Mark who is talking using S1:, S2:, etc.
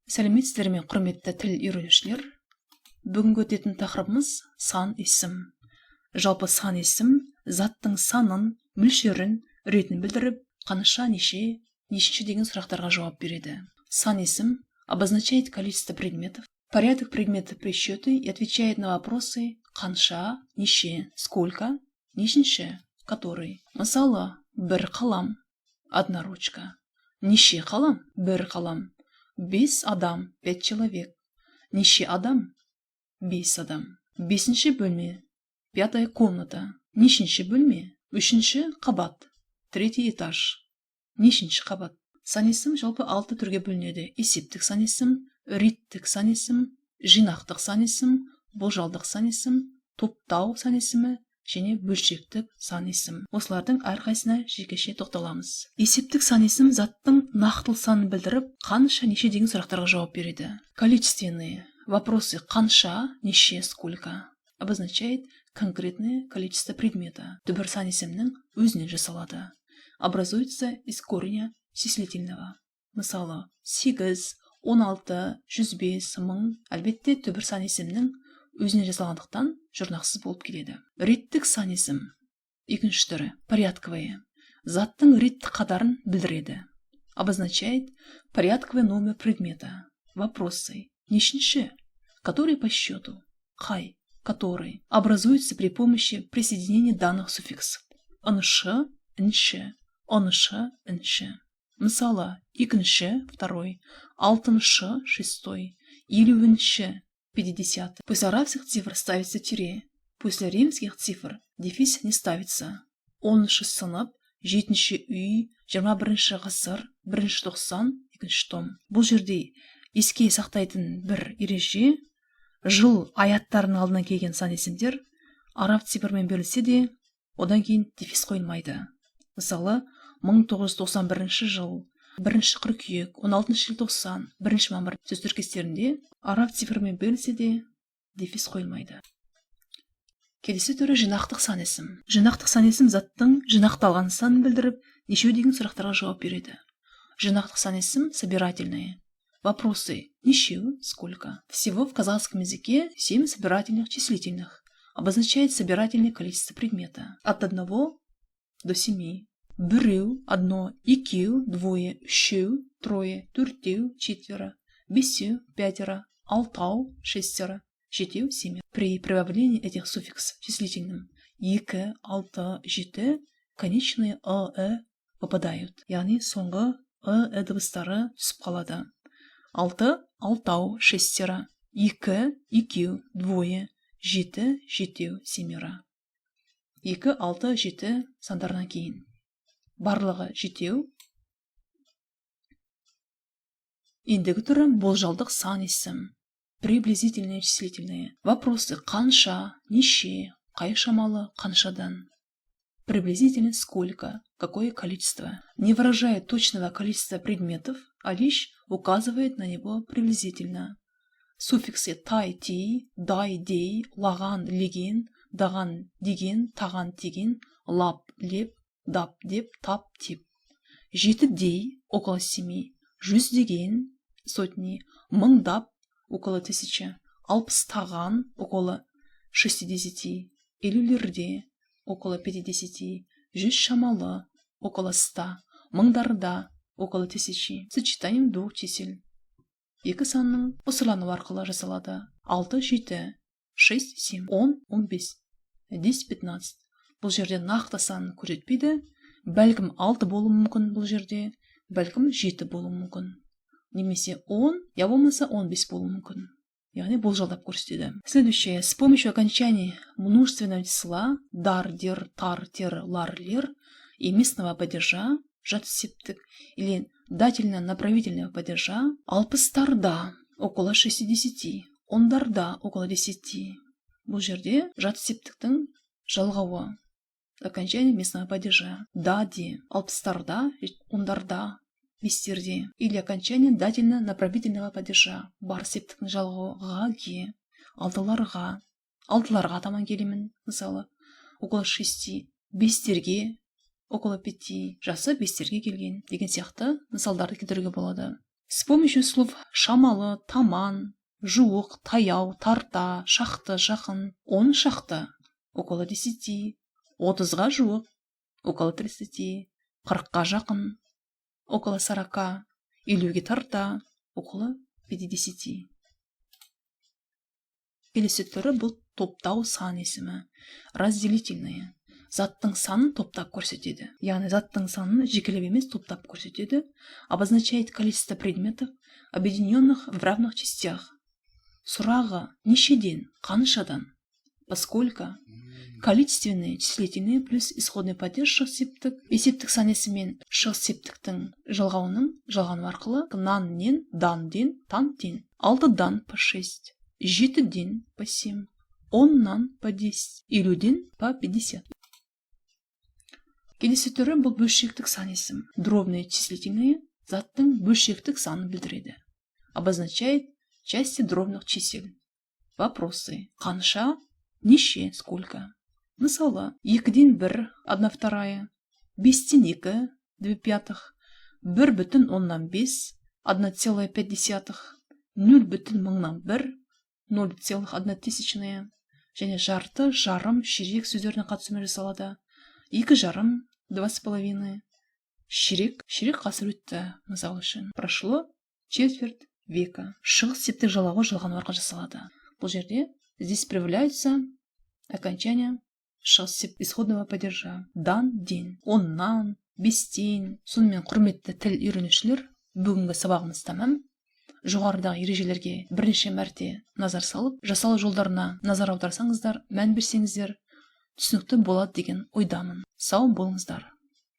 S1: Сәлеметсіздер ме, құрметті тіл үйренушілер! Бүгінгі өтетін тақырыбымыз – сан есім. Жалпы, сан есім заттың санын, мөлшерін, ретін білдіріп, қанша, неше, нешінші деген сұрақтарға жауап береді. Сан есім обозначает количество предметов, порядок предметов при счете и отвечает на вопросы қанша, неше, сколько, нешінші, который. Мысалы, бір қалам – одна ручка. Неше қалам? Бір қалам. Бес адам – пять человек. Неше адам? Бес адам. Бесінші бөлме – пятая комната. Нешінші бөлме? Үшінші қабат – третий этаж. Нешінші қабат? Сан есім жалпы алты түрге бөлінеді: есептік сан есім, реттік сан есім, жинақтық сан есім, болжалдық сан есім, топтау сан есімі және бөлшектік сан есім. Осылардың әрқайсысына жекеше тоқталамыз. Есептік сан есім заттың нақтылы санын білдіріп, қанша, неше деген сұрақтарға жауап береді. Количественные вопросы қанша, неше, сколько обозначает конкретное количество предмета. Түбір сан есімнің өзінен жасалады, образуется из корня числительного. Мысалы, сегіз, 16, 105, 1000. Әлбетте, түбір сан есімнің өзінен жасалғандықтан, жұрнақсыз болып келеді. Реттік сан есім, екінші түрі, порядковые, заттың реттік қатарын білдіреді, обозначает порядковый номер предмета. Вопросы нешінші, который по счету, қай, который, образуется при помощи присоединения данных суффиксов: ыншы, інші, ыншы, інші. Мысалы, екінші – второй, алтыншы – шестой, елуінші – 50. После арабских цифр ставится тире, после римских цифр дефис не ставится. 10-сынып, жетінші үй, 21-ғасыр, бірінші тоқсан, екінші том. Бұл жерде еске сақтайтын бір ереже: жыл аяттарының алдына келген сан есімдер араб цифрмен берілсе де, одан кейін дефис қойылмайды. Мысалы, 1991 жыл, 1 қыркүйек, 16 желтоқсан, 1 мамыр сөз тіркестерінде араб цифрмен берілсе де, дефис қойылмайды. Келесі түрі – жинақтық сан есім. Жинақтық сан есім заттың жинақталған санын білдіріп, нешеу деген сұрақтарға жауап береді. Жинақтық сан есім – собирательные. Вопросы нешеу, сколько. Всего в казахском языке семь собирательных числительных. Обозначает собирательное количество предмета от одного до семи. Біреу – одно, екеу – двое, үшеу – трое, төртеу – четверо, бесеу – пятеро, алтау – шестеро, жетеу – семеро. При прибавлении этих суффиксов числительным екі, алты, жеті конечные ы, і выпадают, яғни соңғы ы, і дыбыстары түсіп қалады. Алты – алтау, шестеро, екі – екеу, двое, жеті – жетеу, семеро. Екі, алты, жеті сандарынан кейін барлығы жетеу. Ендігі түрі – болжалдық сан есім, приблизительные числительные. Вопросы қанша, неше, қай шамалы, қаншадан. Приблизительно сколько, какое количество. Не выражает точного количества предметов, а лишь указывает на него приблизительно. Суффиксы тай, тей, дай, дей, лаған, леген, даған, деген, таған, деген, лап, леп, дап, деп, тап, теп. Жетідей – около семи, жүздеген – сотни, мыңдап – около тысячи, алпыстаған – около 60, елулерде – около 50, жүз шамалы – около 100, мыңдарда – около тысячи. Сочетанием двух чисел, екі санның қосарлануы арқылы жасалады. Алты, жеті – шесть, семь, 10, 15, 10, 15. Бұл жерде нақты санын көрсетпейді. Бәлкім, алты болуы мүмкін бұл жерде, бәлкім, жеті болуы мүмкін немесе 10 я болмаса 15 болуы мүмкін, яғни болжалдап көрсетеді. Следующее. С помощью окончаний множественного числа дар, дер, тар, тер, лар, лер и местного падежа, жатыс септік, или дательно-направительного падежа: алпыстарда – около 60, ондарда – около 10. Бұл жерде жатыс септіктің жалғауы, окончание местного падежа да, де, алпыстарда, ондарда, бестерде, или окончание дательно-направительного падежа, бар септіктің жалғауы ға, ге, алтыларға, алтыларға таман келемін, мысалы, около шести, бестерге – около пяти, жасы бестерге келген деген сияқты мысалдарды келтіруге болады. С помощью слов шамалы, таман, жуық, таяу, тарта, шақты, жақын, 10 шақты, около 10, 30-ға жуық, около 30, 40-қа жақын, около 40, 50-ге тарта, около 50. Келесі түрі бұл топтау сан есімі, разделительные. Заттың санын топтап көрсетеді, яғни заттың санын жекелеп емес, топтап көрсетеді. Обозначает количество предметов, объединенных в равных частях. Сұрағы: нешеден, қаншадан, поскольку. Количественные числительные плюс исходный падеж шығыс септік. Есептік сан есім мен шығыс септіктің жалғауының жалғану арқылы: нан, нен, дан, ден, тан, тен. Алтыдан по шесть, жетіден по семь, 10-нан по 10, 50-ден по 50. Келесі түрі бұл бөлшектік сан есім, дробные числительные. Заттың бөлшектік санын білдіреді, обозначает части дробных чисел. Вопросы: қанша, неше, сколько. Мысалы, екіден бір, одна вторая, бестен екі, две пятых, 1,5, 1,5, 0,001, 0,001. Және жарты, жарым, ширек сөздерінің қатысуымен жасалады. Екі жарым, два с половиной, ширек, ширек ғасыр өтті. Мысал үшін, прошло четверть века. Шығыс септік жалғауы жалғану арқылы жасалады. Бұл жерде здесь проявляются окончания шығыс сеп исходного падежа: дан, ден, 10-нан, бестен. Сонымен, құрметті тіл үйренушілер, бүгінгі сабағымыз тәмам. Жоғарыдағы ережелерге бірнеше мәрте назар салып, жасалу жолдарына назар аударсаңыздар, мән берсеңіздер, түсінікті болады деген ойдамын. Сау болыңыздар.